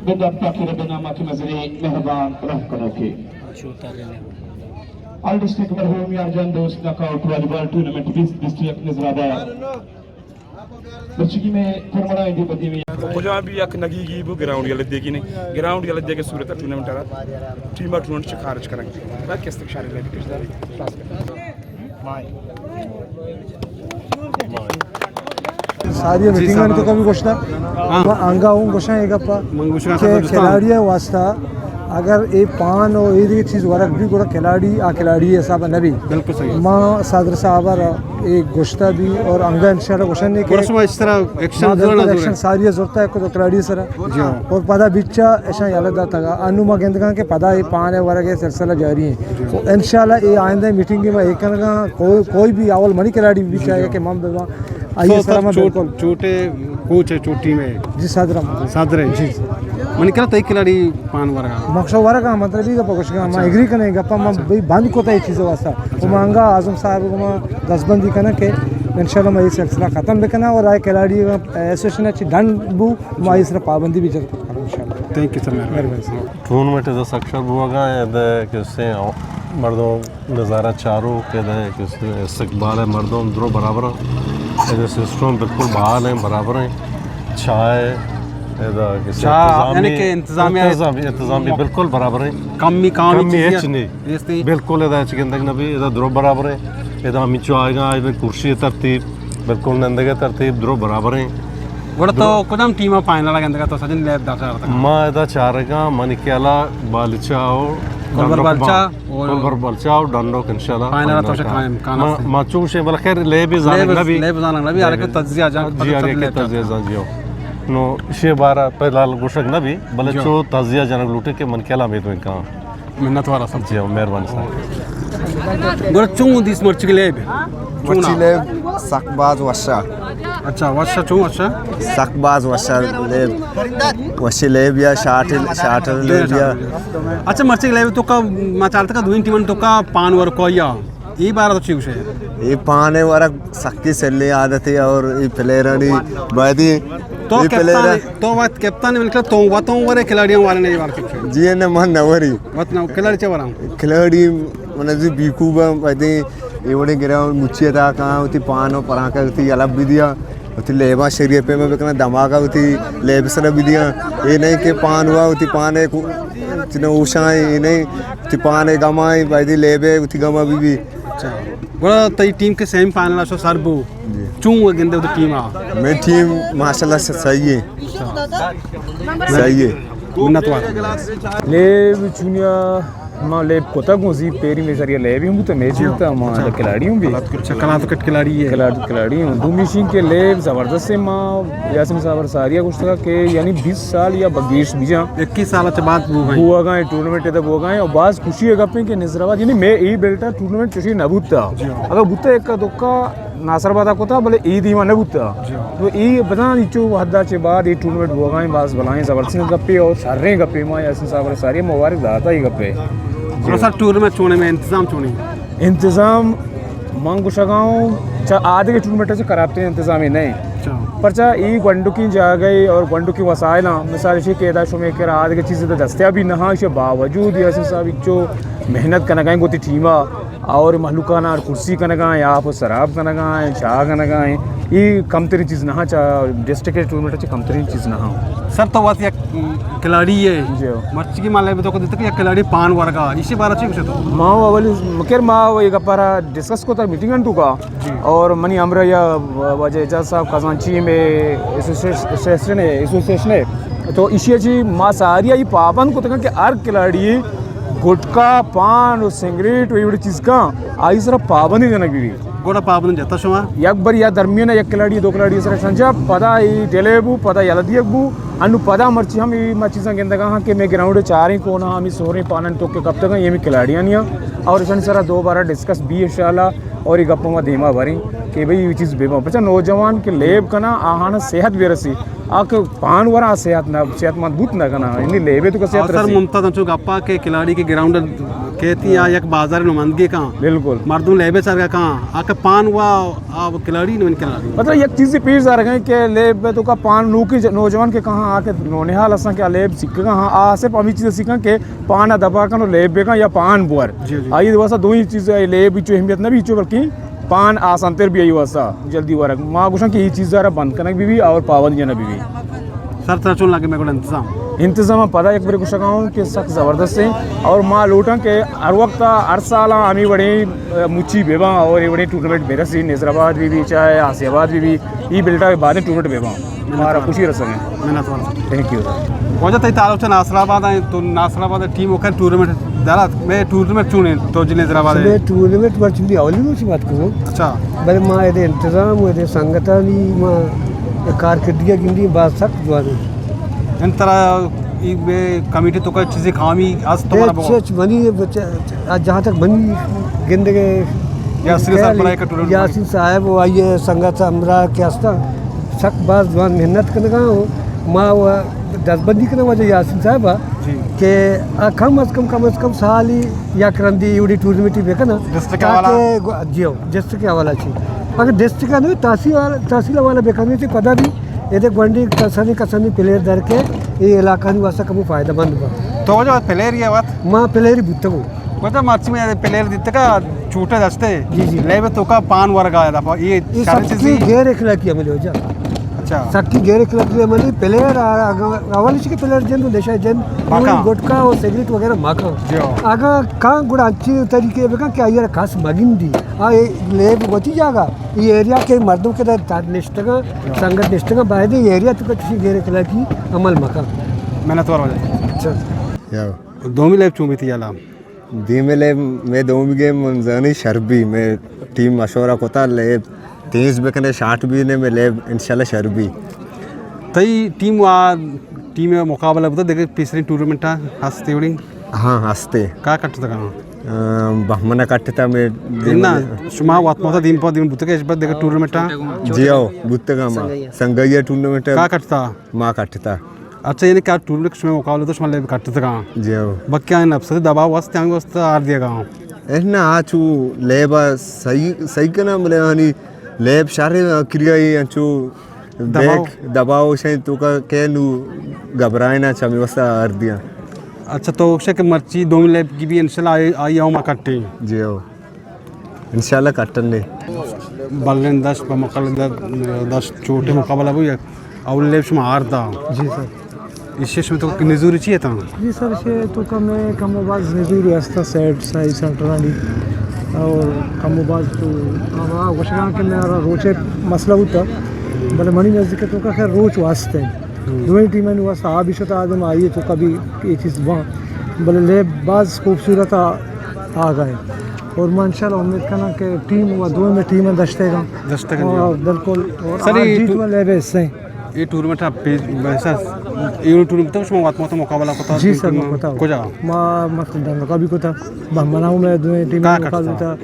بندات پاکی رب نام ءَ کہ مزنیں مہربان رحم کنوکے۔ آل ڈسٹرکٹ مرحوم یار جان دوست ناک آؤٹ والی بال ٹورنامنٹ بیست بیست یک نظر آباد۔ بچگی میں فرمڑا دی بدی میں۔ کجا بھی یک نگیگی بو گراؤنڈ یلہ دیگی نہیں۔ گراؤنڈ یلہ دیگی صورت ٹورنامنٹ آ رہا۔ ٹیم ٹورنامنٹ سے خارج کریں۔ باقی استک شارے لگے۔ ساری میٹنگ تو کبھی گوشتا۔ ہاں۔ ما انگا ہوں گوشاں اے گپا من گوشاں کہ کھلاڑی واسطہ اگر اے پان و اے دیگہ چیز ورگ بھی گڑا کھلاڑی آ کھلاڑی حساب نہ بھی۔ بالکل صحیح۔ ما صدر صاحب را اے گوشتا بھی اور انگا انشاءاللہ گوشن نے کہ گڑا شما اس طرح ایکشن ما بالکل ایکشن ساری ضرورت ہے کو کھلاڑی سرا۔ جی ہاں۔ اور پدا بچا ایشاں یلہ داتگا۔ انو ما گندگاں کہ پدا اے پان ورگ اے سلسلہ جاری ہے۔ جی۔ تو انشاءاللہ اے آئندہ میٹنگ میں اے کنگا کوئی، کوئی بھی اول منی کھلاڑی بھی چاہے کہ من ببا آئی سرا ما بالکل۔ چوٹے کوچ ہے، چوٹی میں۔ جی، صدر احمد۔ صدر ہے۔ جی، جی۔ من کہا تئی کھلاڑی پان ورگا۔ مقصد ورگا، مطلب یہ گپا کچھ ما اچھا۔ ایگری کنے گپا ما اچھا۔ بھئی بند کوتا یہ چیز واسطہ۔ اچھا۔ وہ مانگا اعظم صاحب کو ما دستبندی کنا کہ انشاءاللہ ما یہ سلسلہ ختم بکنا اور آئے کھلاڑی ایسوسیشن اچھی ڈن بو، ما یہ سر پابندی بھی جلد کرنا انشاءاللہ۔ تھینک یو سر، مہربانی۔ مہربانی سر۔ ٹورنمنٹ ادا سکسیس بوگا ہے، ادا کہ سے مردم نظارہ چاروک ادا کہ سے استقبال ہے، مردم درو برابر ہیں۔ ادا سسٹم بالکل بحال ہیں، برابر ہیں۔ چاہ ہے، ادا کہ سے چاہ، انتظامی، یعنی کہ انتظامیہ انتظامی، انتظامی بالکل برابر ہیں۔ کمی، کمی کمی چیزیں ہچ نہیں۔ بالکل ادا ہچ گندگ نہ بھی، ادا درو برابر ہیں۔ ادا ہمیں چو آئے گا، ادا کرسی ترتیب، بالکل نندگے ترتیب درو برابر ہیں۔ گڑا تو کدام ٹیم ءَ فائنل ءَ گندگا تو سجن لیب داشتگ؟ ما ادا چارگا منی خیالا بالچا و کلبر ڈنڈوک بالچا بان۔ و کلبر بالچا و ڈنڈوک انشاءاللہ فائنل ءَ تو فائنل شے کا۔ قائم کانا ما، سے۔ ما چوشیں بلے خیر لیب زانگ نہ بی۔ لیب زانگ نہ بی، ہر لیب۔ ایک تجزیہ جان جی، ہر ایک تجزیہ جان جی ہو۔ نو شے بارہ پہ لال گوشگ نہ بی، بلے جی۔ چو تجزیہ جنگ لوٹے کہ من خیالا امید ویں کان۔ منت وارا سر۔ جی ہاں، مہربانی سر۔ گڑا چون دیس مرچی لیب؟ چون مرچی آ؟ لیب سک باز وشا۔ اچھا، وشا چون وشا؟ سک باز وشا لیب۔ وشی لیب یا شاٹ، شاٹ لیب یا۔ اچھا، مرچی لیب تو کا ما چارتا کا دوین ٹیمن تو کا پان ور کو یا؟ ای بارہ تو چی گوشے؟ ای پانے ورک سکی سلی عادتی اور ای پلیرانی بایدی تو ای کپتان، پلیرا تو وقت کپتان ملکہ تو وتوں ورے کھلاڑیاں والے نہیں وار کپتان۔ جی نہ من نہ وری۔ وت نہ کھلاڑی چا وراں؟ کھلاڑی من زی بیکو با وتی اے وڑے گراؤنڈ مچی تا کاں وتی پانو پراں کا وتی الگ بھی دیا وتی لیبا شریعت پہ میں بکنا دماغا وتی لیب سر بھی دیا۔ اے نہیں کہ پان ہوا وتی پانے کو چنے اوشاں اے نہیں وتی پانے گمائیں بایدی لیبے وتی گما بھی بھی۔ اچھا۔ گڑا تئی ٹیم کہ سیمی فائنل ءَ شو سر بو۔ جی۔ چون گندے تو ٹیم آ؟ میں ٹیم ماشاءاللہ سے صحیح ہے۔ اچھا۔ صحیح ہے۔ منت وار۔ لیب چونیا ما لیب کوتا گوں زی پیری میں سریا لیب ہم بوتا میچ جی۔ بوتا ما اچھا۔ کھلاڑی ہوں بھی۔ اچھا، کلات کٹ کھلاڑی ہے۔ کلات کھلاڑی ہوں۔ دومی شین کے لیب زبردست ہے ما یاسین صاحب ساریا گوشتگا کہ یعنی بیس سال یا بگیش بیجاں۔ اکیس سال چ بعد بو گئے۔ بو گئے ٹورنمنٹ تے بو گئے اور باز خوشی ہے گپیں کہ نصر آباد، یعنی میں ای بیلٹ ءَ ٹورنمنٹ چوشی نہ بوتا۔ جی ہاں۔ اگر بوتا ایک دکا ناصر آباد ءَ کتا، بلے ای دیما نہ بوتا۔ جی ہاں۔ تو ای بدان ایچو حدا چے بعد ای ٹورنمنٹ بوگائیں باز بلائیں زبردستیں گپے اور شریں گپے ما یاسین صاحب ساری مبارک داتا ای گپے۔ جی۔ سر ٹورنمنٹ چونے میں انتظام چونے؟ انتظام من گوشگاؤں چا آدگے ٹورنمنٹ سے خرابتریں انتظام نہیں۔ اچھا۔ پرچا ای گونڈکی جاگہ اور گونڈکی وسائل ہیں، مثال شی کہ ادا شمے کرا آدگے چیز دستیابی نہ ہاں، شے باوجود یاسین صاحب اچو محنت کنگائیں گوتی ٹیما اور مہلوکانا کرسی کنگائیں، آپ و سراب کنگائیں، چاہ کنگائیں، ای کم ترین چیز نہ ہاں، چا ڈسٹرکٹ ٹورنمنٹ چے کم ترین چیز نہ ہاں۔ سر تو وقت یک کھلاڑی ہے۔ جی۔ مرچی کی مالے تو کو دیتا کہ یک کھلاڑی پان ورگا، اسی بارے چی کچھ تو؟ ما اولی مکر ما یہ گپارا ڈسکس کو تا میٹنگ انتو کا۔ جی۔ اور منی ہمراہ یا واجہ اعجاز صاحب خزانچی میں ایسوسیشن ہے، ایسوسیشن ہے۔ تو ایشی چی ما ساری آئی پابند کو تکا کہ ہر کھلاڑی گٹکا، پان و سگریٹ و ایوڑی چیز کا آئی سر پابندی جنگ بھی۔ گوڑا پابندی جتا شما؟ یک بر یا درمیان یک کھلاڑی دو کھلاڑی سر سنجا پدا ای ڈیلے بو، پدا یلدیک بو، انو پدا مرچی ہم ای ما چیزاں گندگا ہاں کہ میں گراؤنڈ چاریں کونا ہمی سوریں پانن تو کے کپتگا یہ میں کھلاڑیاں نیا اور اشانی سر دوبارہ ڈسکس بھی انشاءاللہ۔ اور یہ گپ ما دیما بھریں کہ بھئی یہ چیز بے بچا نوجوان کے لیب کنا آہانا صحت بے رسی۔ آ کہ پان ورا صحت نہ، صحت مند بوت نہ کنا، یعنی لیبے تو کہ صحت اور سر رسی۔ ممتاز انچو گپا کہ کھلاڑی کے گراؤنڈ کہ تئی آ یک بازار نمائندگی کاں۔ بالکل۔ مردم لیب سرگا کاں، آ کہ پان وا، آ کھلاڑی نہ کھلاڑی۔ مطلب یک چیزی پیش دارگ ایں کہ لیب تو کا پان نوکی ج-، نوجوان کہ کہاں آ کہ نونہال اساں کہ لیب سیکھگا ہاں، آ صرف ہمیں چیز سیکھاں کہ پان دبا کن و لیب بکن یا پان بور۔ جی، جی۔ آئی واسطہ دوئی چیز، لیب چو اہمیت نہ بی چو، بلکہ پان آسان تر بی آئی واسطہ جلدی ورگ۔ ما گوشاں کہ یہ چیز ذرا بند کنگ بی بی اور پابند جنگ بی بی۔ سر، ترا چون لگے مئے گڑا انتظام؟ انتظام پدا یک بری گوشگا ہوں کہ سک زبردست ہیں اور ما لوٹاں کہ ہر وقت، ہر سال ہمیں وڑیں مچی بے باں اور یہ وڑیں ٹورنامنٹ بے رسی، نظر آباد بی بی، چاہے آسیہ آباد بی بی، یہ بلٹا بارے ٹورنامنٹ بے باں۔ مارا خوشی رسگ ایں۔ منت وار۔ Thank you. واجہ تئی تعلق چہ ناصر آباد ایں، تو ناصر آباد ٹیم وکن ٹورنامنٹ دارات، مئے ٹورنامنٹ چون ایں تو جی نظر آباد؟ مئے ٹورنامنٹ مرچی اولی روچ بات کروں۔ اچھا۔ بلے ما ادے انتظام و ادے سنگتانی ما کارکردگی گندی باز سک جوان ایں۔ ان ترا ای بے کمیٹی تو کا چیزیں کامی از تو منا بگو۔ چچ منی بچ-، جہاں تک منی گندگے یاسین صاحب خیال بنائے کا ٹورنامنٹ یاسین صاحب و آئی سنگت ہمراہ کہ ہستاں۔ سک باز جوان محنت کنگا ہوں۔ ما و دستبندی کناں واجہ یاسین صاحب ءَ جی۔ کہ آ کم از کم، کم از کم سالی یک رندی ایوڑی ٹورنامنٹی بکناں۔ ڈسٹرکٹ حوالہ؟ تاکہ گو-، جی ہو، ڈسٹرکٹ حوالہ چی۔ اگر ڈسٹرکٹ نہ، تحصیل حوالہ، تحصیل حوالہ بکناں چی پدا بھی ادے گونڈی کسانی کسانی پلیئر در کے اے علاقہ نی واسطہ کمو فائدہ مند با۔ تو واجہ پلیئر یہ بات؟ ما پلیئر بوتگوں۔ واجہ مرچی مئے پلیئر دیتگا چوٹے دستے۔ جی، جی۔ لیب تو کا پان ورگا ہے دفعہ۔ یہ اے ساری سکی چیزیں غیر اخلاقی عمل ہو جا۔ اچھا۔ سکی غیر اخلاقی عمل ہے۔ پلیئر آ-، اگر اول چی کہ پلیئر جن نشہ جن، مکان۔ گٹکا اور سگریٹ وغیرہ مکان۔ جی ہاں۔ اگر کان گڑا اچھی طریقے بکن کہ آئی کس مگن دی۔ آ، اے لیب وتی جاگا۔ یہ ایریا کے مردم کے در نشتگا، جی ہاں۔ سنگت نشتگا، باید یہ ایریا تو کسی غیر اخلاقی عمل مکان۔ محنت وار واجہ۔ اچھا۔ یا۔ دومی لیب چون بیتی یالا؟ دیمے لیب مئے دومی گیم من زانی شر بی، مئے ٹیم مشورہ کتا لیب تیز بکنے، شاٹ بی نے، مئے لیب انشاءاللہ شر بی۔ تئی ٹیم وا، ٹیم مقابلہ بوتا دگہ پیسریں ٹورنامنٹ ہستے وڑی؟ ہاں، ہستے۔ کا کٹتا کنا؟ آ، بہمنا کٹتا مئے دیم۔ نہ، شما وات ماتا دیم پا دیم بوتا کہ اش بعد دگہ ٹورنامنٹ؟ جی ہو، بوتا ما سنگیا ٹورنامنٹ۔ کا کٹتا؟ ما کٹتا۔ اچھا، یعنی کہ آ ٹورنامنٹ شمئے مقابلہ تو شما لیب کٹتگاں؟ جی ہو۔ بکیا نفس دباؤ واسطے ہم واسطہ آر دیا گا؟ اے نہ، آ چو لیب صحیح، صحیح کنا، بلے آنی لیب شر کریا ہی انچو دباؤ۔ بیک دباؤ شے تو کا کہ نو گھبرائے نہ چمی واسطہ آر دیا۔ اچھا، تو شے کہ مرچی دومی لیب کی بھی انشاءاللہ آئی، آئی آؤ ما کٹے۔ جی ہو۔ انشاءاللہ کٹن دے۔ بلن دشت پہ مقابلہ دشت چوٹے مقابلہ بو یک اول لیب شما آرتا۔ جی سر۔ ایشی شما تو نزوری چی اتاں؟ جی سر، ایشی تو کم کم و باز نزوری ہستا سیٹ سائی سینٹرانی اور کم و باز تو ہما وشگان کے میرا روچے مسئلہ ہوتا، بلے منی نزدیک تو کا خیر روچ واسطے۔ ہم۔ دوئیں ٹیمانی واسطہ آ بھی شتا آدم آئیے تو کبھی یہ چیز وہاں، بلے لیب باز خوبصورت آ، آ گئے۔ اور میں انشاءاللہ امید کرنا کہ ٹیم و دوئیں میں ٹیم دشتے گا۔ دشتے گا، جی۔ اور بالکل، اور سر، آج یہ جیت ٹو-، و لیب حصے ہیں۔ یہ ٹورنامنٹ آپ پیش، ویسا، یہ ٹورنامنٹ تو شما وقت مقابلہ کتا؟ جی سر، ٹیم میں کتا۔ کجا؟ ما مطلب ڈنگا بھی کتا۔ بہمنا ہوں میں دوئیں ٹیم کا مقابلہ کٹتا؟ تھا۔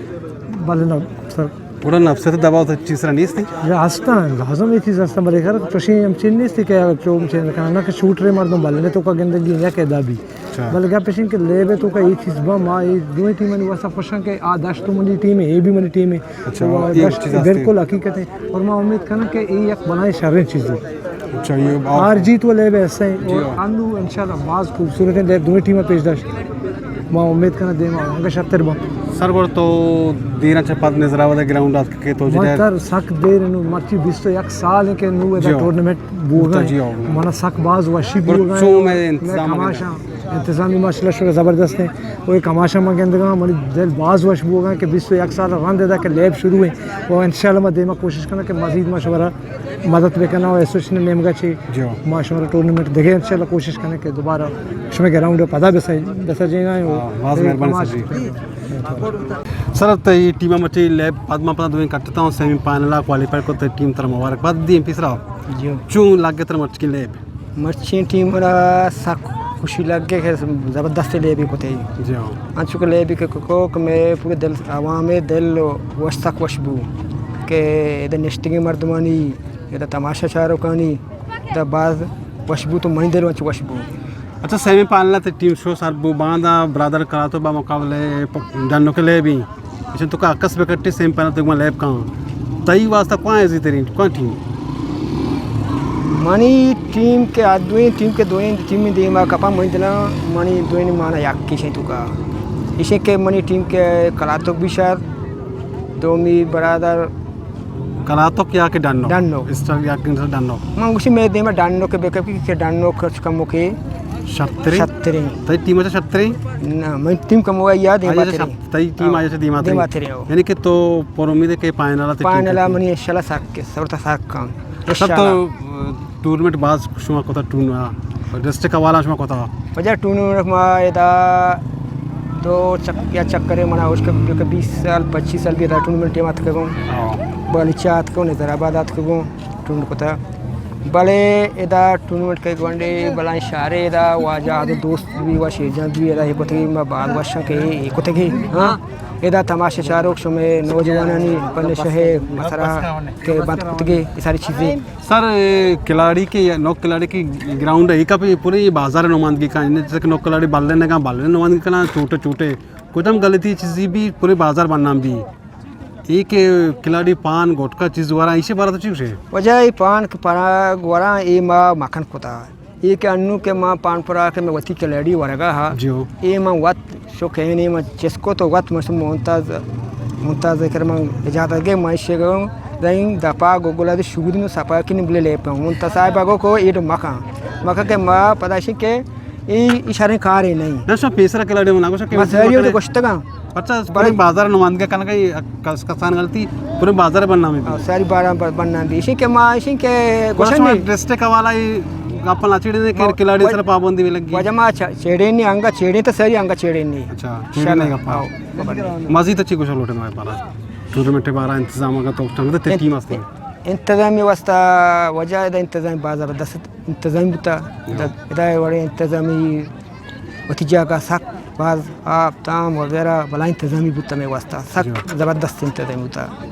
بلے نا سر، گڑا نفسیات دباؤ تو چیز سرا نیست؟ یا ہستاں، لازم یہ چیز ہستاں، بلے کر چوشیں ہم چیز نیست کہ چو ہم چیز نہ کہ شوٹرے مردم بلے تو کا گندگی یا کہ دابی۔ اچھا۔ بلے گپ اشیں کہ لیب تو کا یہ چیز با ما یہ دوئیں ٹیمانی واسطہ خوشاں کہ آ دشت تو منی ٹیم ہے، یہ بھی منی ٹیم ہے۔ اچھا، تو یہ دشت چیز ہستی۔ بالکل حقیقت ہے۔ اور ما امید کرنا کہ یہ یک بلائیں شریں چیز ہے۔ اچھا، یہ آپ آر جیت و لیب ایسے ہیں۔ جی اور ہاں۔ انو انشاءاللہ باز خوبصورت ہیں، لیب دوئیں ٹیمیں پیش داشت۔ ما امید کناں دیما انگا شرتر با۔ سر گڑا تو دیراں چہ پد نظر آباد گراؤنڈ آتک کہ تو ما جدہ تر سک دیر نو مرچی بیست و یک سال کہ نو ادا جی ہو۔ ٹورنامنٹ بوگا بوتا جی ہو۔ منا سک باز وشی گڑا بوگا۔ چون میں انتظام کماشاں انتظامی ماشاءاللہ شکر زبردست ہیں۔ وہ کماشاں ما گندگا منی دل باز وش بوگا کہ بیست و یک سال رند ادا کہ لیب شروع ہیں۔ وہ انشاءاللہ ما دیما کوشش کناں کہ مزید مشورہ مدد بکناں و ایسوسیشن نیمگا چی جی۔ ما شمارا ٹورنامنٹ دگہ انشاءاللہ کوشش کنیں کہ دوبارہ شمے گراؤنڈ پدا بسا، بسا جینا ہے۔ ہاں، باز مہربانی سر جی۔ سر، تئی ٹیم مچی لیب پد ما پدا دوئیں کٹتا ہوں، سیمی فائنل آ کوالیفائی کو، تئی ٹیم ترا مبارک باد دیم پیسرا۔ جی۔ چون لگے ترا مرچی لیب؟ مرچی ٹیم را سک خوشی لگے کہ زبردست لیبی کتے۔ جی ہاں۔ انچو کہ لیبی کہ کو، کو کہ میں پورے دل، عوام دل وش سک وش بو کہ ادھر نشتگی مردمانی ادا تماشا چاروکانی دا باز وش بو، تو منی دل انچو وش بو۔ اچھا، سیمی فائنل ءَ تئی ٹیم شو سر بو، باندا برادر کلاتوک ءِ مقابلہ ءَ پ-، ڈنوک ءِ لیب ایں۔ ایشاں توکا عکس بکٹے، سیمی فائنل ءَ تک ما لیب کاں۔ تئی واسطہ کواں ایزی تریں، کواں ٹیم؟ منی ٹیم کہ آ دوئیں ٹیم کہ دوئیں ٹیم دیما کپاں، منی دلاں منی دوئیں مانا یک ایشیں توکا۔ ایشیں کہ منی ٹیم کہ کلاتوک بی شر، دومی برادر کلاتوک یا کہ ڈنوک؟ ڈنوک۔ اسٹر یا کہ ڈنوک۔ من گوشی مئے دیما ڈنوک بکپ کہ ڈنوک کموکے شرتریں؟ شرتریں۔ تئی ٹیم ءَ چہ شرتریں؟ نہ، منی ٹیم کمو یا دیما آئی ءَ چہ تریں۔ شر-، تئی ٹیم ہاں۔ آئی ءَ چہ دیما تریں۔ دیما تریں، ہاں۔ یعنی کہ تو پر امید ئے کہ فائنل ءَ تئی ٹیم فائنل ءَ کپی؟ منی انشاءاللہ سر کے، سر تا سر کم۔ سر تو، انشاءاللہ۔ ٹورنمنٹ باز شما کتا ٹورن-، ڈسٹرکٹ حوالہ شما کتا؟ واجہ ٹورنمنٹ ما ادا دو چک-، یا چکرے منا اوشکا کہ بیس سال، پچیس سال بی ادا ٹورنمنٹ ٹیم آتکگوں۔ ہاں۔ بلوچ آتکگوں، نظر آباد آتکگوں، ٹورنمنٹ کتا۔ بلے ادا ٹورنمنٹ کہ گونڈے بلائیں شہرے ادا واجہ آدو دوست بی و شیر جان بی ادا اے کتگی ما باز وشاں کہ اے، اے کتگی۔ ہاں۔ ادا تماشا چاروک شمے نوجوانانی پنشہ مسرا کہ بند کتگی اے ساری چیزیں۔ سر، کلاڑی کہ نوک کلاڑی کہ گراؤنڈ اے، اے کپی پورے بازار نمائندگی کاں، جیسے کہ نوک کلاڑی بلے نگاں، بلے نمائندگی کناں، چھوٹے چھوٹے۔ کجام غلطی چیزی بی پورے بازار بدنام بی۔ اے کہ کلاڑی پان، گٹکا چیز وراں، ایشی بارہ تو چی گوشے؟ واجہ اے پان کہ پرا گوراں اے ما مکن کتا۔ اے کہ انو کہ ما پان پرا کہ میں وتی کلاڑی ورگا ہا۔ جیو۔ اے من وت شوقینے من چست کت و وت من شت ممتاز، ممتاز ءِ کرا من اجازت گپت، من ایشی ءَ گوں دائیں دپا گوگلا دے شودی نو سپا کنی بلے لیپاں۔ ممتاز صاحب ءَ گو کو ایڈ مکاں۔ مکاں کہ ما پدا شی کہ اے، اے شریں کارے نہیں۔ نہ، شما پیسرا کلاڑی منا گوشا کہ ما ساری تو گوشتگاں۔ پرچا بلے پورے بازار نمائندگی کنگا اے کس-، کسان غلطی پورے بازار بدنام بی۔ ہاں، ساری بارہ بر-، بدنام بی۔ ایشی کہ ما ایشی کہ گوشا گوشن شما نہیں۔ ڈسٹرکٹ حوالہ اے گپا نہ چیڑے کہ ما-، کلاڑی سر پابندی بھی لگی۔ واجہ ما چ-، چیڑے نہیں، انگا چیڑے تو ساری انگا چیڑے نہیں۔ اچھا، چیڑے نہیں گپا۔ ہاں۔ مزید اچھی گوشا لوٹے ہمارے پارا۔ ٹورنمنٹ بارہ انتظام اگر تو ٹیم ہستے۔ انتظامی واسطہ واجہ ادا انتظام باز زبردست انتظامی بوتا۔ ہاں۔ ادا، ادا وڑے انتظامی وتی جاگہ سک باز آپ، تام وغیرہ بلا انتظامی بوتا مئے واسطہ، سک جی۔ زبردست انتظامی بوتا۔